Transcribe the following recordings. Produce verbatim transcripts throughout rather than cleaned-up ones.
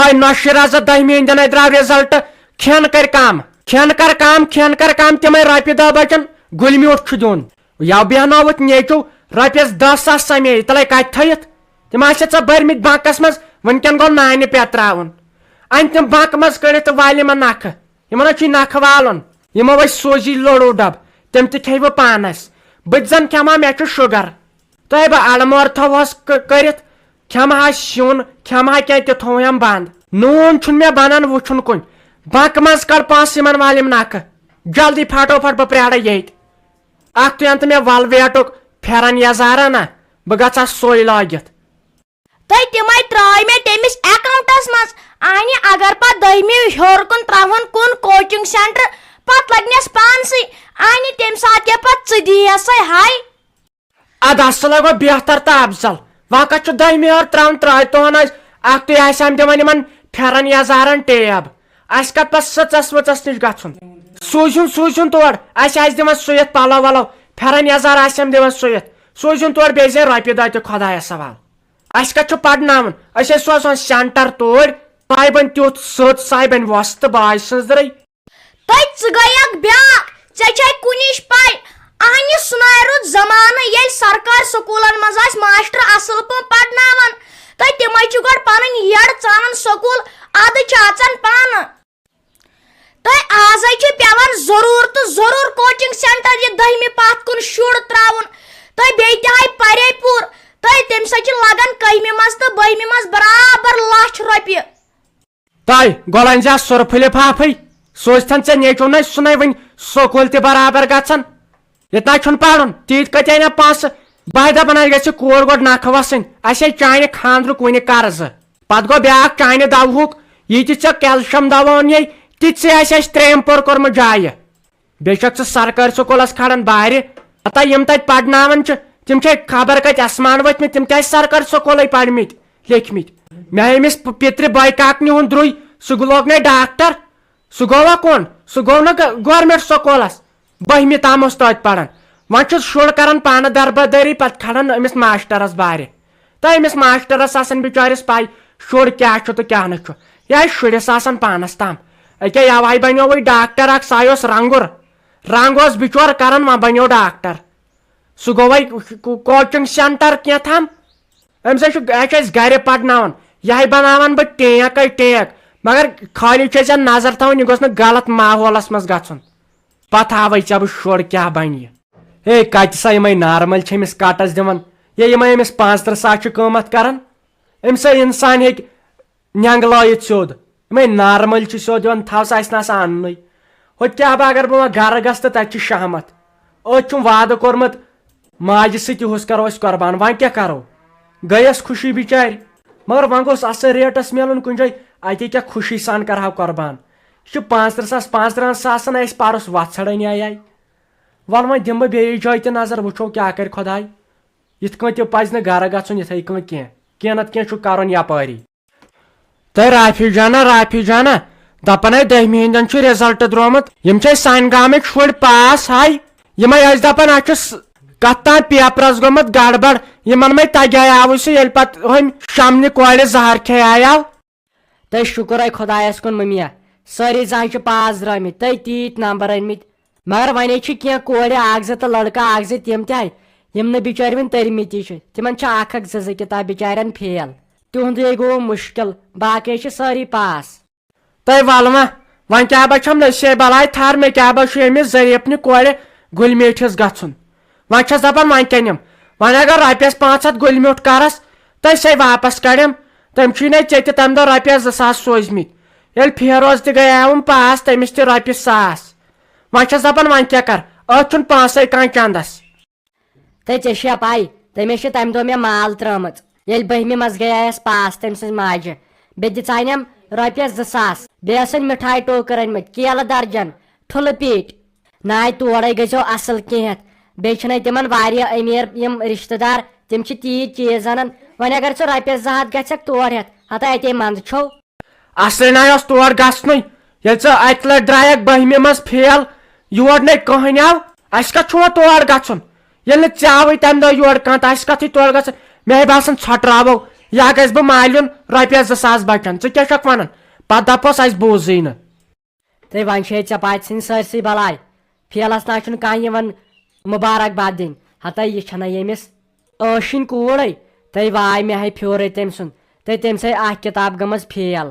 ہاے نۄشہِ رزا، دٔہمہِ ہٕنٛدٮ۪ن ہے درٛاو result۔ کھٮ۪ن کر کم، کھٮ۪ن کر کم، کھٮ۪ن کر کم، تِمے رۄپیہِ دہ بچن، گُلۍ میوٗٹھ چھُ دیُن۔ یَوٕ بیٚہنووُتھ نیٚچو رۄپیس دہ ساس سمے، تلے کتہِ تھٲیِتھ؟ تِم آسہِ ژےٚ بٔرمٕتۍ بنکس منٛز، وٕنکٮ۪ن گوٚو نانہِ پٮ۪تراوُن۔ انہِ تِم بنکہٕ منٛز کٔڑِتھ تہٕ والہِ یِمن نکھٕ۔ یِمن حظ چھُے نکھٕ والُن۔ یِمو أسۍ سوزی لوڈو ڈبہٕ، تِم تہِ کھیٚیہِ بہٕ پانس۔ بہٕ تہِ زن کھٮ۪مہٕ ہا، مےٚ چھُ شُگر۔ تۄہہِ بہٕ اڑٕ مور تھاوہس ک-، کٔرِتھ، کھٮ۪مہٕ ہا سیُن، کھٮ۪مہٕ ہا کینٛہہ، تہِ تھووہم بنٛد۔ نوٗن چھُنہٕ مےٚ بنان وٕچھُن کُنہِ۔ بنکہٕ منٛز کڑ پانس یِمن والٮ۪ن نکھٕ۔ جلدی پھٹو پھٹ، بہٕ پرٛارے ییٚتہِ۔ اکھ تُہۍ انتہٕ مےٚ ویلویٹُک پھٮ۪رن یزارا نا، بہٕ گژھٕ ہا سُے لٲگِتھ۔ تہٕ تِمے ترٛٲے مےٚ تٔمِس اکاونٹس منٛز۔ اہنہِ اگر پتہٕ دٔہمہِ ہیوٚر کُن ترٛاوہون کُن کوچنگ سینٹر، پتہٕ لگنس پانسٕے۔ اہنہِ تمہِ ساتہٕ کیٛاہ پتہٕ ژٕ دِیٖہسے ہاے۔ ادٕ اصل گوٚو بہتر تہٕ افضل۔ وۄنۍ کتھ چھُ دٔہمہِ ہیوٚر ترٛاوُن، ترٛٲے تُہن أسۍ۔ اکھ تُہۍ آسہِ ہم دِوان یِمن پھٮ۪رن یزارن ٹیب، اسہِ کتھ پتہٕ سٕژس وٕژس نِش گژھُن؟ سوٗزِہُن، سوٗزِہُن تور، اسہِ آسہِ دِوان سُوِتھ پلو ولو، پھٮ۪رن یزار آسہِ ہم دِوان سُوِتھ، سوٗزِہُن تور بیٚیہِ زِ رۄپیہِ دہ تہِ خۄدایس حوالہٕ۔ اسہِ کتھ چھُ پرناوُن؟ أسۍ ٲسۍ سوزان سینٹر توٗرۍ، ساے بنہِ تیُتھ سٕژ، ساے بنہِ وۄستہٕ باج سٕنٛزرٕے۔ تہٕ ژٕ گٔیکھ بیٛاکھ، ژےٚ چھے کُنِچ پَے۔ اہنہِ سُنارُت زمانہٕ ییٚلہِ سرکار سکوٗلن منٛز ٲسۍ ماسٹر اصل پٲٹھۍ پرناوان، تہٕ تِمے چھِ گۄڈٕ پنٕنۍ یٔڑ ژانان سکوٗل، ادٕ چھِ اژان پانہٕ۔ تہٕ آزے چھِ پٮ۪وان ضروٗر تہٕ ضروٗر کوچنگ سینٹر یہِ دٔہمہِ پتھ کُن شُر ترٛاوُن، تہٕ بیٚیہِ تہِ ہاے پرے پوٗر، تہٕ تمہِ سۭتۍ چھِ لگان کٔہمہِ منٛز تہٕ بٔہمہِ منٛز برابر لچھ رۄپیہِ۔ تۄہہِ گۄڈٕ أنۍ زِ اَتھ سۄرپھٕ لِفافٕے، سُہ ٲسۍ تن ژےٚ نیٚچوٗ نَے، سُہ نَے وۄنۍ سکوٗل تہِ برابر گژھان۔ ییٚتہِ نَے چھُنہٕ پَرُن، تیٖتۍ کَتہِ اَنہِ پونٛسہٕ؟ بہٕ ہے دَپان، اَسہِ گژھِ کورِ گۄڈٕ نَکھٕ وَسٕنۍ، اَسہِ ہے چانہِ خانٛدرُک وٕنہِ قرضہٕ۔ پَتہٕ گوٚو بیٛاکھ چانہِ دَوہُک، یہِ تہِ ژےٚ کیلشَم دَوا اوٚن یے، تہِ ژےٚ آسہِ اَسہِ ترٛیٚیِم پور کوٚرمُت جایہِ۔ بیٚیہِ چھکھ ژٕ سرکٲرۍ سکوٗلس کھالان بارِ۔ ہتا یِم تتہِ پرناوان چھِ، تِم چھے خبر کتہِ اسمان ؤتھمٕتۍ، تِم تہِ آسہِ سرکٲرۍ سکوٗلے پرمٕتۍ، لیکھمٕتۍ۔ مےٚ أمِس پ-، پِترِ بٲے کاکنہِ ہُنٛد درُے، سُہ گوٚو لوگ نے ڈاکٹر، سُہ گوٚوا کون؟ سُہ گوٚو نہٕ گ-، گورمنٹ سکوٗلس۔ بٔہمہِ تام اوس تتہِ پران۔ وۄنۍ چھُ شُر کران پانہٕ دربدٲری، پتہٕ کھالان أمِس ماسٹرس بارِ۔ تہٕ أمِس ماسٹرس آسان بِچٲرِس پَے شُر کیٛاہ چھُ تہٕ کیٛاہ نہٕ چھُ۔ یہِ آسہِ شُرِس آسان پانَس تام۔ أکیٛاہ یَوٕ ہَے بَنیووُے ڈاکٹر اَکھ، سُہ ہَے اوس رنٛگُر۔ رنٛگ اوس بِچور کَران، وۄنۍ بَنیو ڈاکٹر۔ سُہ گوٚوَے کو-، کوچِنٛگ سٮ۪نٹَر کینٛہہ تام۔ أمِس ہے چھُ، یہِ چھُ اَسہِ گَرِ پَرناوان۔ یہِ ہَے بَناوَن بہٕ ٹینٛک ہے ٹینٛک۔ مگر خٲلی چھِ أسۍ اَتھ نظر تھاوٕنۍ، یہِ گوٚژھ نہٕ غلط ماحولَس منٛز گژھُن۔ پتہٕ ہاوے ژےٚ بہٕ شُر کیٛاہ بنہِ۔ ہے، کتہِ سا یِمے نارمل چھِ أمِس کٹس دِوان؟ یا یِمے أمِس پانٛژترٕہ ساس چھِ قۭمتھ کران؟ أمِس ہے انسان ہیٚکہِ نٮ۪نٛگہٕ لٲیِتھ سیوٚد۔ یِمے نارمل چھِ سیوٚد دِوان، تھاو سا اَسہِ نہ سا اَننُے۔ ہُتہِ کیٛاہ بہٕ اگر بہٕ وۄنۍ گرٕ گژھٕ تہٕ تَتہِ چھِ شہمت۔ أتھۍ چھُم وعدٕ کوٚرمُت، ماجہِ سۭتۍ تہِ ہُس کرو أسۍ قربان، وۄنۍ کیٛاہ کرو؟ گٔیَس خوشی بِچارِ۔ مگر وۄنۍ گوٚژھ اَصٕل ریٹس میلُن کُنہِ جایہِ، اَتے کیٛاہ خوشی سان کرہاو قربان۔ یہِ چھُ پانٛژترٕہ ساس، پانٛژترٕہن ساسن اَسہِ پَرُس وَژھڑے نیایے۔ وَلہٕ وۄنۍ دِمہٕ بہٕ بیٚیِس جایہِ تہِ نظر، وٕچھو کیٛاہ کَرِ خۄداے۔ یِتھ کٔنۍ تہِ پَزِ نہٕ گرٕ گژھُن یِتھَے کٔنۍ کینٛہہ۔ کینٛہہ نَتہٕ کینٛہہ چھُ کَرُن یَپٲری۔ تۄہہِ رافی جانا، رافی جانا، دَپان ہے دٔہمہِ ہِنٛدٮ۪ن چھُ result درٛامُت۔ یِم چھِ اَسہِ سانہِ گامٕکۍ شُرۍ پاس ہاے۔ یِمَے ٲسۍ دَپان اَتھ چھُ س-، کَتھ تام پیپرَس گوٚمُت گڑبڑ۔ یِمَن مَے تَگے آوُے سُہ، ییٚلہِ پَتہٕ ہُمۍ شمنہِ کورِ زہر کھیٚیایو۔ تہٕ شُکر ہے خۄدایَس کُن مٔمیا، سٲری زٕ ہَے چھِ پاس درٛٲمٕتۍ، تہٕ تیٖتۍ نمبر أنۍمٕتۍ۔ مگر وۄنۍ چھِ کینٛہہ کورِ اَکھ زٕ تہٕ لٔڑکہٕ اَکھ زٕ تِم تہِ ہَے، یِم نہٕ بِچٲرۍ وٕنہِ تٔرۍمٕتی چھِ۔ تِمَن چھِ اَکھ اَکھ زٕ زٕ کِتاب بِچارٮ۪ن فیل۔ تِہُنٛدُے گوٚو مُشکِل، باقٕے چھِ سٲری پاس۔ تۄہہِ وَلہٕ وۄنۍ، وۄنۍ کیٛاہ با چھَم نصیٖب بَلاے تھَر، مےٚ کیٛاہ با چھُ ییٚمِس ظریٖفنہِ کورِ گُلۍ میٖٹھِس گژھُن؟ وۄنۍ چھَس دَپان وۄنۍ کَنہِ یِم، وۄنۍ اگر رۄپیَس پانٛژھ ہَتھ گُلۍ میوٗٹھ کَرَس، تٔمۍ سٕے واپَس کَڑٮ۪م۔ تٔمۍ چھُے نَے ژےٚ تہِ تَمہِ دۄہ رۄپیَس زٕ ساس سوٗزمٕتۍ۔ ییٚلہِ فیروز تہِ گٔیاوُم پاس، تٔمِس تہِ رۄپیہِ ساس۔ وۄنۍ چھَس دَپان وۄنۍ کیٛاہ کَرٕ، أتھۍ چھُنہٕ پونٛسَے کانٛہہ چَندَس۔ تہٕ ژےٚ چھےٚ پَے، تٔمِس چھِ تَمہِ دۄہ مےٚ مال ترٛٲومٕژ، ییٚلہِ بٔہمہِ منٛز گٔیایَس پاس تٔمۍ سٕنٛزِ ماجہِ۔ بیٚیہِ دِژاینَم رۄپیَس زٕ ساس، بیٚیہِ ٲسٕن مِٹھایہِ ٹوکٕر أنۍمٕتۍ، کیلہٕ درجن، ٹھُلہٕ پیٖٹۍ۔ ناے تورے گٔژھِو اصل کینٛہہ۔ بیٚیہِ چھِنَے تِمن واریاہ أمیٖر یِم رِشتہٕ دار، تِم چھِ تیٖتۍ چیٖز اَنان۔ وۄنۍ اگر ژٕ رۄپیَس زٕ ہَتھ گژھکھ تور ہٮ۪تھ، ہتا اَتے منٛزٕ چھو۔ اصلٕے ناے اوس تور گژھنُے۔ ییٚلہِ ژٕ اَکہِ لٹہِ درٛایَکھ بٔہمہِ منٛز فیل، یور نَے کٕہٕنۍ آو، اَسہِ کَتھ چھُ وۄنۍ تور گژھُن؟ ییٚلہِ نہٕ ژےٚ آوٕے تَمہِ دۄہ یور کانٛہہ، تہٕ اَسہِ کَتھٕے تور گژھُن؟ مےٚ ہے باسان ژھۄٹراوو یا گژھِ بہٕ مالیُن رۄپیس زٕ ساس بچن، ژٕ کیٛاہ چھکھ ونان؟ پتہٕ دپوس اسہِ بوٗزٕے نہٕ۔ تہٕ وۄنۍ چھے ژےٚ پتہٕ ژھٕنۍ سٲرسٕے بلاے۔ فیلس نہ چھُنہٕ کانٛہہ یِوان مُبارک باد دِنۍ۔ ہتے یہِ چھنہ ییٚمِس ٲشِنۍ کوٗرے۔ تہٕ واے مےٚ ہے پھیورے تٔمۍ سُنٛد۔ تہٕ تٔمۍ سٕے اکھ کِتاب گٔمٕژ فیل۔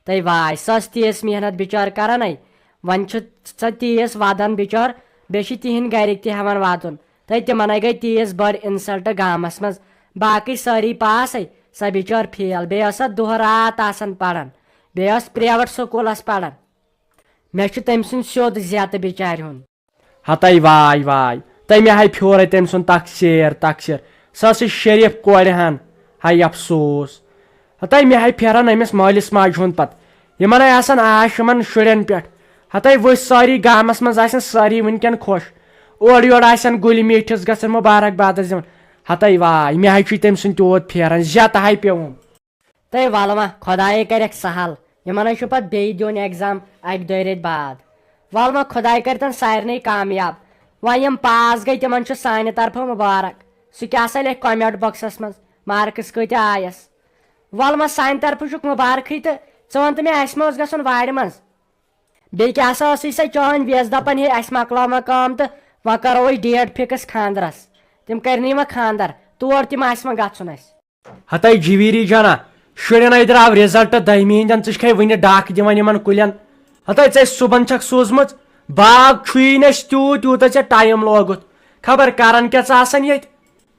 تہٕ واے سۄ ٲس تیٖژ محنت بِچٲر کران ہے۔ وۄنۍ چھِ سۄ تیٖژ ودان بِچٲر۔ بیٚیہِ چھِ تِہنٛدۍ گرِکۍ تہِ ہٮ۪وان واتُن۔ تہٕ تِمن ہے گٔے تیٖژ بٔڑ insult گامس منٛز۔ باقٕے سٲری پاسے، سۄ بِچٲر فیل۔ بیٚیہِ ٲس سۄ دۄہ راتھ آسان پران۔ بیٚیہِ ٲس پریویٹ سکوٗلس پران۔ مےٚ چھُ تٔمۍ سُنٛد سیوٚد زیتہٕ بِچارِ ہُنٛد۔ ہتے واے واے، تٔمۍ ہاے پھیورے تٔمۍ سُنٛد تقصیر، تقصیر۔ سۄ ٲسٕے شریف کورِ ہن۔ ہاے افسوس۔ ہتے مےٚ ہاے پھیران أمِس مٲلِس ماجہِ ہُنٛد پتہٕ۔ یِمن ہاے آسان آش یِمن شُرٮ۪ن پٮ۪ٹھ۔ ہتے ؤسۍ سٲری گامس منٛز آسن سٲری وٕنکٮ۪ن خۄش۔ اورٕ یورٕ آسن گُلۍ میٖٹھِس گژھان مُبارک بادس دِوان۔ ہتے واے، مےٚ ہاے چھُے تٔمۍ سُنٛد تیوٗت پھیران، زیتہٕ ہاے پیوٚوُم۔ تہٕ ولہٕ وۄنۍ خۄدایے کرٮ۪کھ سہل، یِمن ہے چھُ پتہٕ بیٚیہِ دیُن exam اکہِ دۄیہِ رٮ۪تۍ بعد۔ ولہٕ وۄنۍ خۄداے کرتن سارنٕے کامیاب۔ وۄنۍ یِم پاس گٔے تِمن چھُ سانہِ طرفہٕ مُبارک۔ سُہ کیٛاہ سا لیکھِ comment boxس منٛز marks کۭتیاہ آیس۔ ولہٕ وۄنۍ سانہِ طرفہٕ چھُکھ مُبارکھٕے تہٕ ژٕ وَن تہٕ مےٚ، اَسہِ ما اوس گژھُن وارِ منٛز؟ بیٚیہِ کیٛاہ سا ٲسٕے سۄ چٲنۍ وٮ۪س دپان، ہے اَسہِ مۄکلاو وۄنۍ کٲم تہٕ وۄنۍ کرو أسۍ date fix خانٛدرس۔ تِم کرِ نہٕ وۄنۍ خانٛدر، تور تہِ ما آسہِ وۄنۍ گژھُن اَسہِ؟ ہتے جویری جانا، شُرٮ۪ن ہے درٛاو result دٔہمہِ ہِنٛدٮ۪ن، ژٕ چھکھے وُنہِ ڈاکھ دِوان یِمن کُلٮ۪ن۔ ہتے ژےٚ صُبحن چھکھ سوٗزمٕژ، باغ چھُیی نہٕ اَسہِ تیوٗت، یوٗتاہ ژےٚ time لوگُتھ۔ خبر کران کیٛاہ ژٕ آسان ییٚتہِ؟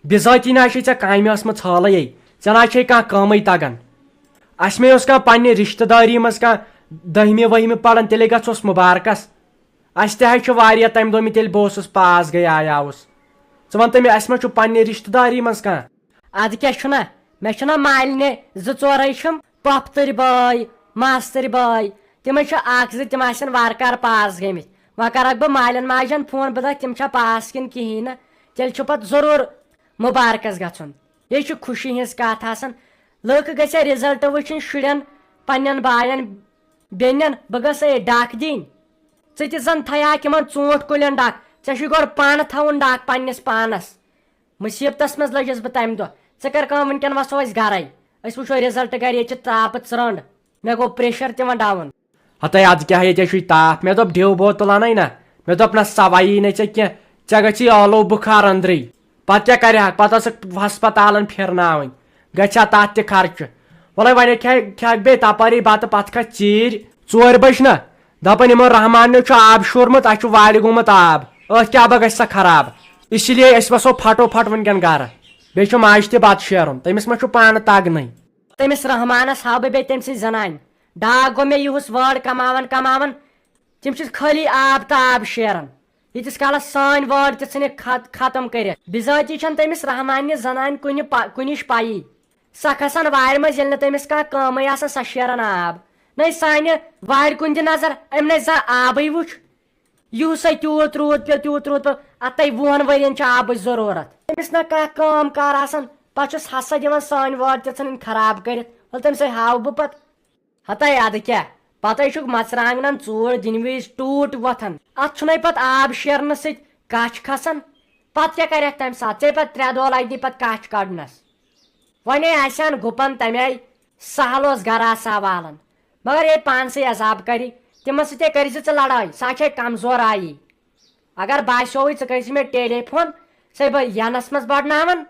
بِذٲتی نہ چھے ژےٚ کامہِ ٲسمٕژ حالٕے، ژےٚ نہ چھے کانٛہہ کٲمٕے تگان۔ اَسہِ مے اوس کانٛہہ پننہِ رشتہٕ دٲری منٛز کانٛہہ دٔہمہِ ؤہمہِ پران، تیٚلے گژھوس مُبارکس۔ اَسہِ تہِ حظ چھُ واریاہ تَمہِ دۄہ مےٚ تیٚلہِ بہٕ اوسُس پاس گٔے آیاوُس۔ ژٕ وَن تہٕ مےٚ، اَسہِ ما چھُ پننہِ رشتہٕ دٲری منٛز کانٛہہ؟ اَدٕ کیٛاہ چھُنہ، مےٚ چھُنہ مالنہِ زٕ ژورے چھِم پۄپھتٕرۍ بٲے، ماستٕرۍ بٲے، تِمے چھِ اکھ زٕ، تِم آسن وارٕ کارٕ پاس گٔمٕتۍ۔ وۄنۍ کرکھ بہٕ مالٮ۪ن ماجٮ۪ن فون، بہٕ دَپہٕ تِم چھا پاس کِنہٕ کِہیٖنۍ نہٕ، تیٚلہِ چھُ پتہٕ ضروٗر مُبارکس گژھُن۔ یہِ چھِ خوشی ہٕنٛز کتھ آسان۔ لُکھ گژھِ result وٕچھِنۍ شُرٮ۪ن، پننٮ۪ن باین، بیٚنٮ۪ن۔ بہٕ گژھٕ ہے ڈکھ دِنۍ۔ ژٕ تہِ زن تھایاکھ یِمن ژوٗنٛٹھۍ کُلٮ۪ن ڈکھ، ژےٚ چھُے گۄڈٕ پانہٕ تھاوُن ڈکھ پننِس پانس۔ مُصیبتس منٛز لٔجِس بہٕ تمہِ دۄہ۔ ژٕ کر کٲم، وٕنکٮ۪ن وسو أسۍ گرے، أسۍ وٕچھو result گرِ، ییٚتہِ چھِ تاپہٕ ژرٛنٛڈ۔ مےٚ گوٚو pressure تہِ وۄنۍ down۔ ہتے ادٕ کیٛاہ، ییٚتہِ چھُے تاپھ۔ مےٚ دوٚپ ڈیو بوتل انے نا، مےٚ دوٚپ نہ سوایی نہٕ ژےٚ کینٛہہ، ژےٚ گژھی ٲلو بُخار أنٛدرٕے۔ پتہٕ کیٛاہ کرِ ہا؟ پتہٕ ٲسٕکھ ہسپتالن پھِرناوٕنۍ، گژھِ ہا تتھ تہِ خرچہٕ۔ وۄلے وۄنۍ کھے-، کھٮ۪کھ بیٚیہِ تپٲری بتہٕ، پتہٕ کھژ ژیٖرۍ۔ ژورِ بجہِ نہ، دپان یِمو رحمان نیو چھُ آب شورمُت، اسہِ چھُ وارِ گوٚمُت آب، أتھۍ کیٛاہ بہ گژھِ سا خراب۔ اسی لیے أسۍ وسو پھٹو پھٹ وٕنکٮ۪ن گرٕ، بیٚیہِ چھُ ماجہِ تہِ بتہٕ شیرُن، تٔمِس ما چھُ پانہٕ تگنٕے۔ تٔمِس رحمانس ہاو بہٕ بیٚیہِ تٔمۍ سٕنٛز زنانہِ۔ ڈاکھ گوٚو مےٚ یِہُس وٲر کماوان کماوان، تِم چھِ خٲلی آب تہٕ آب شیران۔ ییٖتِس کالس سٲنۍ وٲر تہِ ژھٕنہِ خت-، ختم کٔرِتھ۔ بِذٲتی چھَنہٕ تٔمِس رحمانہِ زنانہِ کُنہِ پا-، کُنِچ پَیی۔ سۄ کھسان وارِ منٛز، ییٚلہِ نہٕ تٔمِس کانٛہہ کٲمٕے آسان، سۄ شیران آب۔ نَے سانہِ وارِ کُن دِ نظر، أمۍ نَے زانٛہہ آبٕے وُچھ۔ یِہُس ہے تیوٗت روٗد پیوٚو، تیوٗت روٗد پیوٚو، اَتَے وُہَن ؤرِیَن چھِ آبٕچ ضروٗرت۔ أمِس نہ کانٛہہ کٲم کار آسان، پَتہٕ چھُس ہسا دِوان سٲنۍ وٲر تہِ ژھٕنٕنۍ خراب کٔرِتھ۔ وَلہٕ تٔمِس ہے ہاوٕ بہٕ پَتہٕ۔ ہتے ادٕ کیٛاہ، پتے چھُکھ مرژٕوانٛگنن ژوٗر دِنہٕ وِزِ ٹوٗٹھ وۄتھان۔ اتھ چھُنَے پتہٕ آب شیرنہٕ سۭتۍ کچھ کھسان۔ پتہٕ کیٛاہ کرٮ۪کھ تمہِ ساتہٕ؟ ژےٚ پتہٕ ترٛےٚ دۄہ لگہِ پتہٕ کچھ کڑنس۔ وۄنۍ آسہِ ہن گُپن تمہِ آیہِ سہل اوس گرا ساوالن، مگر ییٚلہِ پانسٕے عذاب کرِ، تِمن سۭتۍ کٔرۍ زِ ژٕ لڑٲے، سۄ چھے کمزور آیی۔ اگر باسیووُے ژٕ کٔرۍ زِ مےٚ ٹیلی فون، ژے بہٕ ینس منٛز بڑناوان،